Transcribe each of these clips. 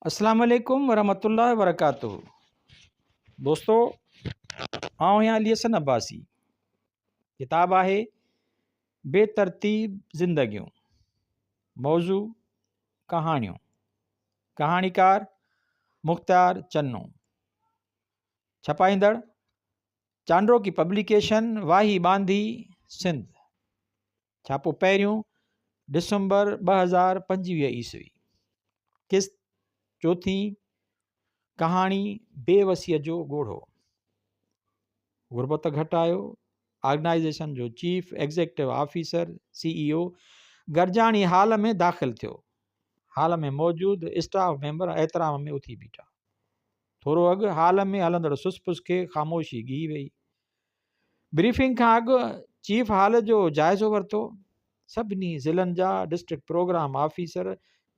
اسلام عليڪم ورحمة الله وبرڪاته دوستو آئون آهيان علي حسن عباسي ڪتاب آهي بي ترتيب زندگيون موضوع ڪهاڻيون ڪهاڻيڪار مختيار چنو ڇپائيندڙ چانڊوڪي پبليڪيشن واهي ٻانڌي سنڌ ڇاپو پهريون ڊسمبر 2025 عيسوي، قسط چوٿين، ڪهاڻي بي وسيء جو ڳوڙهو. غربت گهٽايو آرگنائيزيشن جو chief executive officer, C E O, گڏجاڻي هال ۾ داخل ٿيو. هال ۾ موجود اسٽاف ميمبر احترام ۾ اٿي بيٺا. ٿورو اڳ هال ۾ هلندڙ سس پس کي خاموشي ڳهي ويئي. بريفنگ کان اڳ چيف هال جو جائزو ورتو. سڀني ضلعن جا district programme officer,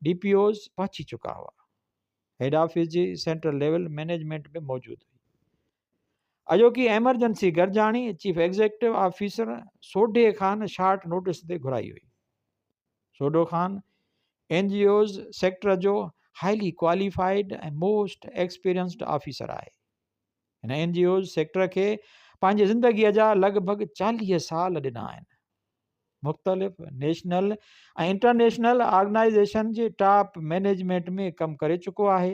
D P Os, پهچي چڪا هئا. هيڊ آفيس جي سينٽرل ليول مئنيجمينٽ به موجود هئي. اڄوڪي ايمرجنسي گڏجاڻي chief executive officer Sodhi Khan short notice تي گهرائي هئي. Sodho Khan N G Os sector جو highly qualified ۽ most experienced officer آهي. هن اين جي اوز سيڪٽر کي پنهنجي زندگيء جا لڳ ڀڳ 40 سال ڏنا آهن. مختلف نيشنل ۽ انٽرنيشنل آرگنائيزيشن جي ٽاپ مئنيجمينٽ ۾ ڪم ڪري چڪو آهي.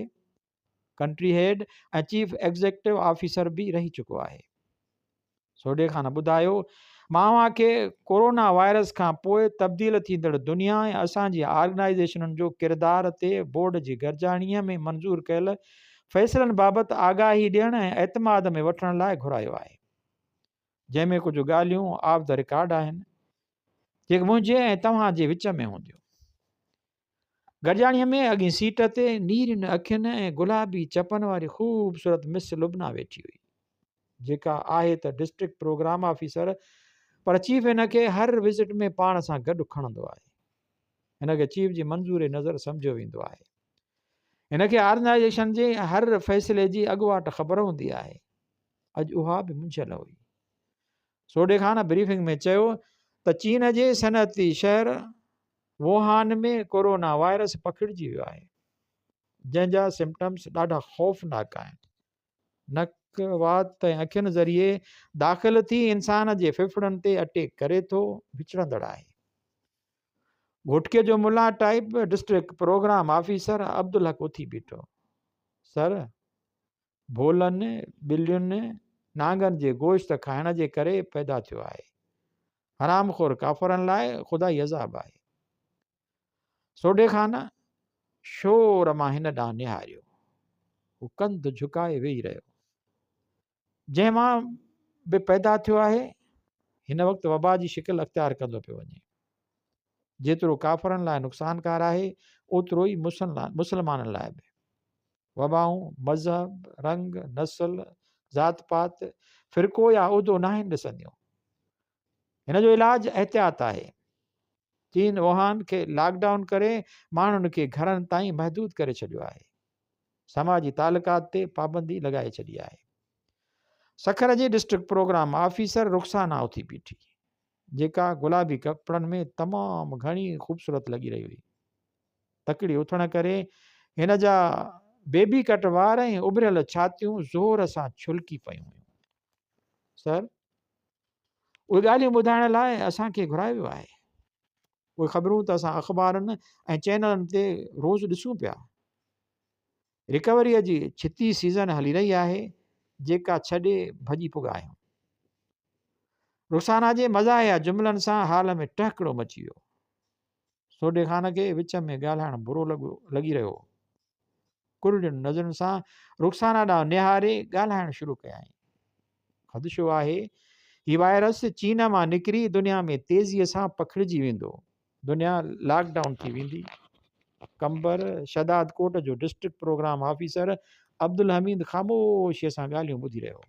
Country head ۽ chief executive officer به رهي چڪو آهي. سوڍي خان ٻڌايو، مان اوهان کي ڪورونا وائرس کان پوء تبديل ٿيندڙ دنيا ۽ اسان جي آرگنائيزيشنن جو ڪردار تي بورڊ جي گڏجاڻيء ۾ منظور ڪيل فيصلن بابت آگاهي ڏيڻ ۽ اعتماد ۾ وٺڻ لاء گهرايو آهي. جنهن ۾ ڪجهه ڳالهيون آف the record آهن، جيڪي منهنجي ۽ توهان جي وچ ۾ هونديون. گڏجاڻيء ۾ اڳين سيٽ تي نيرين اکين ۽ گلابي چپن واري خوبصورت مس لبنيٰ ويٺي هئي، جيڪا آهي ته ڊسٽرڪٽ پروگرام آفيسر پر چيف هن کي هر وزٽ ۾ پاڻ سان گڏ کڻندو آهي. هن کي چيف جي منظور نظر سمجهيو ويندو آهي. هن کي آرگنائيزيشن جي هر فيصلي جي اڳواٽ خبر هوندي آهي. اڄ اها به منجهيل هئي. سوڍي خان بريفنگ ۾ چيو ته چين جي صنعتي شهر ووهان ۾ ڪورونا وائرس پکڙجي ويو آهي، جنهن جا سمپٽمز ڏاڍا خوفناڪ آهن. نڪ، وات ۽ اکين ذريعي داخل ٿي انسان جي ڦڦڙن تي اٽيڪ ڪري ٿو، وچڙندڙ آهي. گهوٽڪي جو ملان type district programme officer Abdul Haq اٿي بيٺو. سر، ڀولن، ٻلين، نانگن جي گوشت کائڻ جي ڪري پيدا ٿيو آهي. حرام خور ڪافرن لاء خدائي عذاب آهي. سوڍي خان شور مان هن ڏانهن نهاريو. هو ڪنڌ جهڪائي ويهي رهيو. جنهن مان به پيدا ٿيو آهي، هن وقت وبا جي شڪل اختيار ڪندو پيو وڃي. جيترو ڪافرن لاء نقصانڪار آهي، اوترو ئي مسلمانن لاء به. وبائون مذهب، رنگ، نسل، ذات پات، فرقو يا عهدو ناهن ڏسنديون. هن جو علاج احتياط آهي. چين ووهان کي لاڪ ڊائون ڪري ماڻهن کي گهرن تائين محدود ڪري ڇڏيو آهي. سماجي تعلقات تي پابندي لڳائي ڇڏي آهي. سکر جي ڊسٽرڪٽ پروگرام آفيسر رخسانه اٿي بيٺي، جيڪا گلابي ڪپڙن ۾ تمام گهڻي خوبصورت لڳي رهي هئي. تڪڙي اٿڻ ڪري هن جا بيبي ڪٽ وار ۽ اڀريل ڇاتيون زور سان ڇلڪي پيون هيون. سر، اهي ڳالهيون ٻڌائڻ لاء اسان کي گهرايو ويو آهي. اهي خبرون ته اسان اخبارن ۽ چينلن تي روز ڏسون پيا. رڪوريء جي ڇتي سيزن هلي رهي آهي، جيڪا ڇڏي ڀڄي پڳا آهيون. رخسانه جي مزاحيه جملن سان هال ۾ ٽهڪڙو مچي ويو. سوڍي خان کي وچ ۾ ڳالهائڻ برو لڳي رهيو هو. ڪرڙين نظرن سان رخسانه ڏانهن نهاري ڳالهائڻ شروع ڪيائين. خدشو آهي هي وائرس چين مان نڪري دنيا ۾ تيزيء سان پکڙجي ويندو. دنيا لاڪ ڊائون ٿي ويندي. قمبر شهدادڪوٽ جو ڊسٽرڪٽ پروگرام آفيسر عبدالحميد خاموشيء سان ڳالهيون ٻڌي رهيو هو.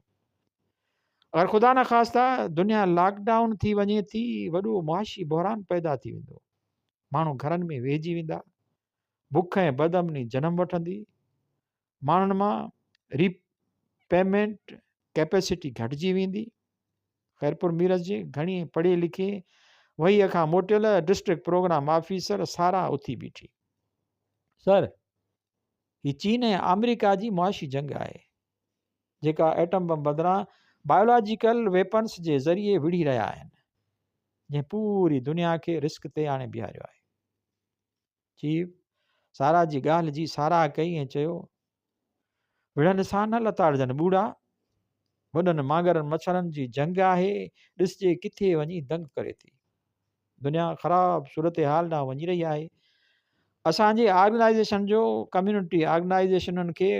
اگر خدا نخواسته دنيا لاڪ ڊائون ٿي وڃي ٿي وڏو معاشي بحران پيدا ٿي ويندو. ماڻهو گهرن ۾ ويهجي ويندا. بک ۽ بدامني جنم وٺندي. ماڻهن مان ري پيمينٽ ڪيپيسٽي گهٽجي ويندي. خيرپور ميرس جي گهڻي پڙهي لکي وهيء کان موٽيل ڊسٽرڪٽ پروگرام آفيسر سارا اٿي بيٺي. سر! هي چين ۽ آمريڪا جي معاشي جنگ آهي، جيڪا ايٽم بم بدران بايولاجيڪل ويپنس جي ذريعي وڙهي رهيا آهن، جنهن پوري دنيا کي رسڪ تي آڻي بيهاريو آهي. چيف سارا جي ڳالهه جي ساراهه ڪئي ۽ چيو، وڙهن سان نه لتاڙجن ٻوڙا، وڏن مانگرن مڇرن جي جنگ آهي، ڏسجي ڪٿي وڃي دنگ ڪري ٿي. دنيا خراب صورتحال ڏانهن وڃي رهي آهي. اسان جي آرگنائيزيشن جو ڪميونٽي آرگنائيزيشنن کي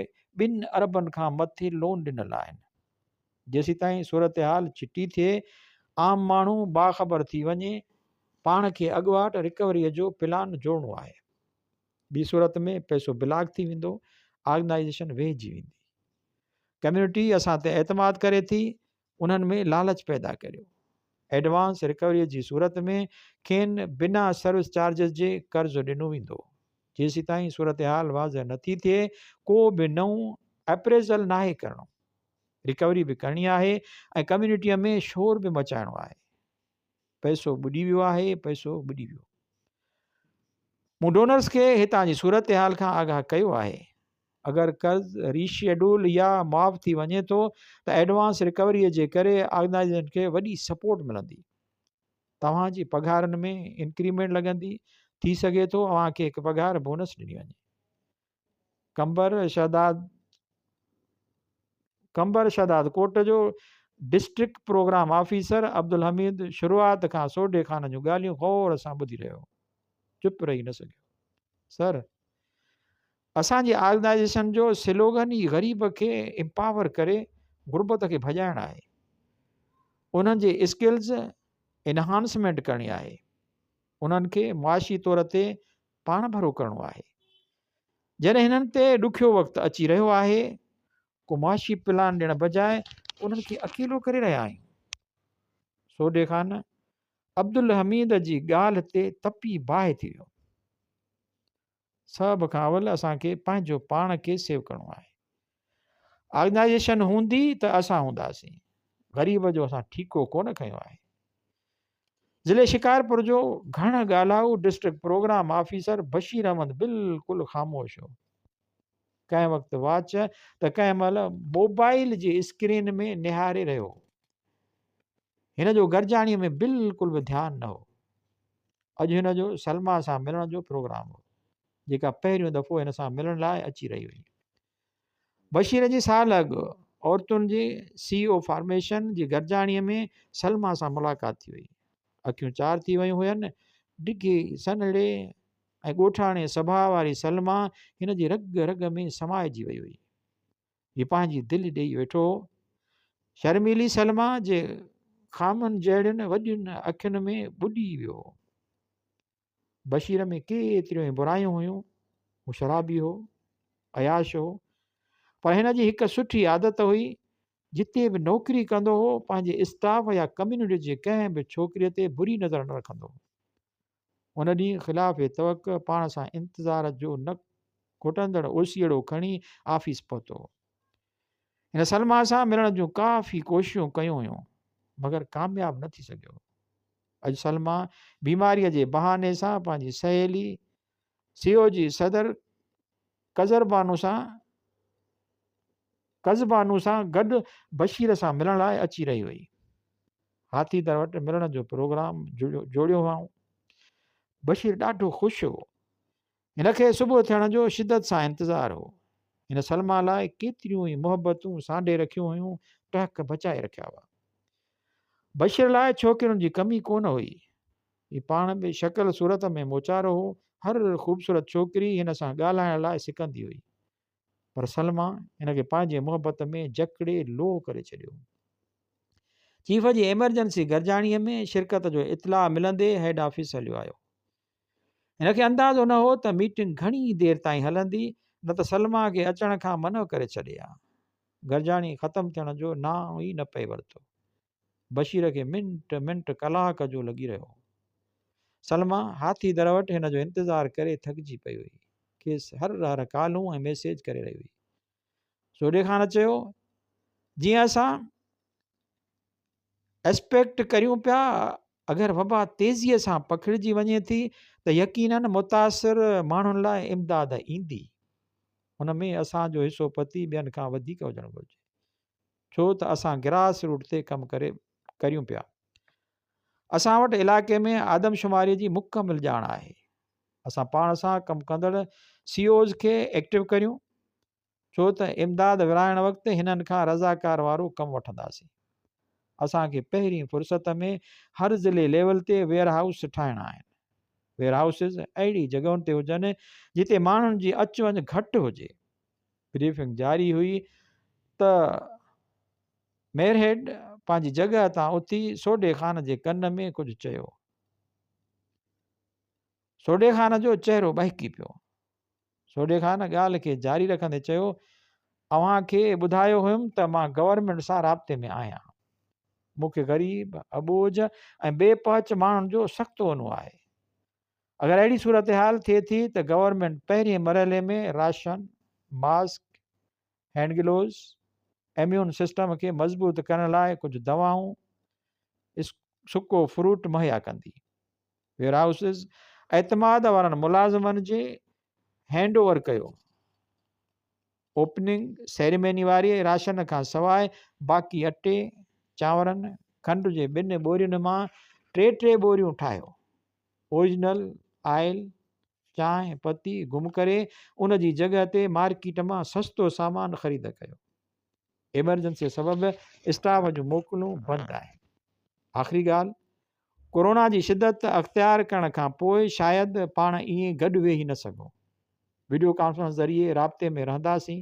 ٻن اربن کان مٿي لون ڏنل آهن. جيسيتائين صورتحال چٽي ٿئي، عام ماڻهو باخبر ٿي وڃي، پاڻ کي اڳواٽ رڪوريء جو پلان جوڙڻو آهي. ٻي صورت ۾ پئسو بلاڪ ٿي ويندو، آرگنائيزيشن ويهجي ويندي. ڪميونٽي اسان تي اعتماد ڪري ٿي، انهن ۾ لالچ پيدا ڪريو. ايڊوانس رڪوريء جي صورت ۾ کين بنا سروس چارجز جي قرض ڏنو ويندو. جيسيتائين صورتحال واضح نٿي ٿئي، ڪو به نئون اپريزل ناهي ڪرڻو. رڪوري به ڪرڻي آهي ۽ ڪميونٽيء ۾ شور به مچائڻو آهي. پئسو ٻڏي ويو آهي، پئسو ٻڏي ويو. مون ڊونرز کي هتان جي صورتحال کان آگاهه ڪيو آهي. اگر قرض ري شيڊول يا معاف ٿي وڃي ٿو ته ايڊوانس رڪوريء جي ڪري آرگنائيزيشن کي وڏي سپورٽ ملندي. توهان جي پگهارن ۾ انڪريمينٽ لڳندي، ٿي سگهي ٿو اوهان کي هڪ پگهار بونس ڏني وڃي. قمبر شهداد قمبر شهداد ڪوٽ جو ڊسٽرڪٽ پروگرام آفيسر عبدالحميد شروعات کان سوڍي خان جون ڳالهيون غور سان ٻڌي رهيو هو. چپ رهي نه سگهيو. سر! اسان جي آرگنائيزيشن جو سلوگن ئي غريب کي امپاور ڪري غربت کي ڀڄائڻ آهي. انهن جي اسڪلز انهانسمينٽ ڪرڻي آهي. انهن کي معاشي طور تي پاڻڀرو ڪرڻو آهي. جڏهن هنن تي ڏکيو وقت اچي رهيو آهي، ڪو معاشي پلان ڏيڻ بجاء انهن کي اڪيلو ڪري رهيا آهيون. سوڍي خان عبدالحميد جي ڳالهه تي تپي باهه ٿي ويو. سڀ کان اول اسان کي پنهنجو پاڻ کي سيو ڪرڻو آهي. آرگنائيزيشن هوندي ته اسان هونداسين. غريب جو اسان ٺيڪو ڪونه کنيو آهي. ضلعي شڪارپور جو گهڻ ڳالهائو district programme officer Bashir Ahmed بلڪل خاموش هو. ڪنهن وقت واچ ته ڪنهن مهل موبائل جي اسڪرين ۾ نهاري رهيو هو. هن جو گڏجاڻيء ۾ بلڪل به ڌيان نه هو. اڄ هن جو سلميٰ سان ملڻ جو پروگرام هو، جيڪا پهريون دفعو هن سان ملڻ لاء اچي رهي هئي. بشير جي سال اڳ عورتن جي سي او فارميشن جي گڏجاڻيء ۾ سلميٰ سان ملاقات ٿي هئي. اکيون چار ٿي ويون هين. ڊگهي، سنهڙي ۽ ڳوٺاڻي سڀاء واري سلميٰ هن جي رڳ رڳ ۾ سمائجي وئي هئي. هي پنهنجي دل ڏيئي ويٺو هو. شرميلي سلميٰ جي خامن جهڙين وڏين اکين ۾ ٻڏي ويو هو. بشير ۾ ڪيتريون ئي برايون هيون، هو شرابي هو، عياش هو، پر هن جي هڪ سٺي عادت هئي، جتي به نوڪري ڪندو هو، پنهنجي اسٽاف يا ڪميونٽي جي ڪنهن به ڇوڪريء تي بري نظر نه رکندو هو. ان ڏينهن خلاف توقع پاڻ سان انتظار جو نه کٽندڙ اوسيئڙو کڻي آفيس پهتو هو. هن سلميٰ سان ملڻ جون ڪافي ڪوششون ڪيون هيون، مگر ڪامياب نه ٿي سگهيو. اڄ سلميٰ بيماريء جي بهاني سان پنهنجي سهيلي سي او جي صدر قذربانو سان قذبانو سان گڏ بشير سان ملڻ لاء اچي رهي هئي. هاٿي در وٽ ملڻ جو پروگرام جوڙيو هئائون. بشير ڏاڍو خوش هو. هن کي صبح ٿيڻ جو شدت سان انتظار هو. هن سلميٰ لاء ڪيتريون ئي محبتون سانڍي رکيون هيون، ٽهڪ بچائي رکيا هئا. بشير لاء ڇوڪرين جي ڪمي ڪونه هئي. هي پاڻ به شڪل صورت ۾ موچارو هو. هر خوبصورت ڇوڪري هن سان ڳالهائڻ لاء سڪندي هئي. پر سلميٰ هن کي پنهنجي محبت ۾ جڪڙي لوهه ڪري ڇڏيو. چيف جي ايمرجنسي گڏجاڻيء ۾ شرڪت جو اطلاع ملندي هيڊ آفيس هليو آيو. هن کي اندازو نه هو ته ميٽنگ گهڻي دير تائين هلندي، نه ته سلميٰ کي اچڻ کان منع ڪري ڇڏي ها. گڏجاڻي ختم ٿيڻ جو نانء ئي نه پئي ورتو. بشير کي منٽ منٽ ڪلاڪ جو لڳي رهيو هو. سلميٰ هاٿي در وٽ هن جو انتظار ڪري ٿڪجي پئي هئي. کيس هر هر ڪالون ۽ ميسيج ڪري رهي هئي. سوڍي خان چيو، جيئن اسان ايڪسپيڪٽ ڪريون پيا اگر وبا تيزيء سان پکڙجي وڃي ٿي ته يقينن متاثر ماڻهن لاء امداد ايندي. ان ۾ اسان جو حصو پتي ٻين کان وڌيڪ هجڻ گهرجي. ڇو ته اسان گراس روٽ تي ڪم ڪري ڪريون پيا. اسان وٽ علائقي ۾ آدمشماري جي مڪمل ڄاڻ آهي. اسان پاڻ سان ڪم ڪندڙ سي اوز کي ايڪٽو ڪريون، ڇو ته امداد ورهائڻ وقت هنن کان رضاڪار وارو ڪم وٺنداسين. اسان کي پهرين فرصت ۾ هر ضلعي ليول تي ويئر هائوس ٺاهڻا آهن. ويئر هائوسز اهڙي جڳهن تي هجن جتي ماڻهن جي اچ وڃ گهٽ هجي. بريفنگ جاري هئي ته ميرهيڊ پنهنجي جڳهه تان اٿي سوڍي خان جي ڪن ۾ ڪجهه چيو. سوڍي خان جو چهرو ٻهڪي پيو. سوڍي خان ڳالهه کي جاري رکندي چيو، اوهان کي ٻڌايو هيم ته مان گورنمينٽ سان رابطي ۾ آهيان. مون کي غريب، اٻوجهه ۽ بي پهچ ماڻهن جو سخت اونو آهي. اگر اهڙي صورتحال ٿئي ٿي ته گورنمينٽ پهرين مرحلي ۾ ration, mask, hand gloves, immune system کي مضبوط ڪرڻ لاء ڪجهه دوائون، سڪو فروٽ مهيا ڪندي. ويئر هائوسز اعتماد وارن ملازمن جي هينڊ اوور ڪيو. اوپننگ سيريمني واري راشن کان سواء باقي اٽي، چانورن، کنڊ جي ٻن ٻورين مان ٽي ٽي ٻوريون ٺاهيو. اوريجنل آئل، چانهه پتي گم ڪري ان جي جڳهه تي مارڪيٽ مان سستو سامان خريد ڪيو. ايمرجنسي سبب اسٽاف جون موڪلون بند آهن. آخري ڳالهه، ڪورونا جي شدت اختيار ڪرڻ کان پوء شايد پاڻ ائين گڏ ويهي نه سگهون. وڊيو ڪانفرنس ذريعي رابطي ۾ رهنداسين.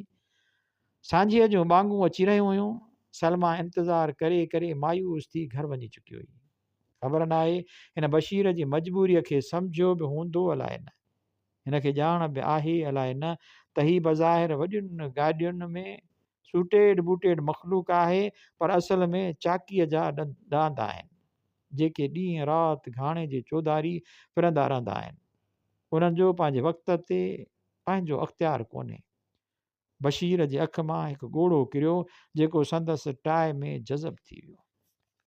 سانجهيء جون ٻانگون اچي رهيون هيون. سلميٰ انتظار ڪري ڪري مايوس ٿي گهر وڃي چڪي هئي. خبر ناهي هن بشير جي مجبوريء کي سمجهيو به هوندو الائي نه. هن کي ڄاڻ به آهي الائي نه ته هي بظاهر وڏين گاڏين ۾ سوٽيڊ بوٽيڊ مخلوق آهي پر اصل ۾ چاڪيء جا ڏاند آهن، جيڪي ڏينهن رات گهاڻي جي چوڌاري ڦرندا رهندا آهن. انهن جو پنهنجي وقت تي پنهنجو اختيار ڪونهي. بشير جي اک مان هڪ ڳوڙهو ڪريو، جيڪو سندس ٽاء ۾ جذب ٿي ويو.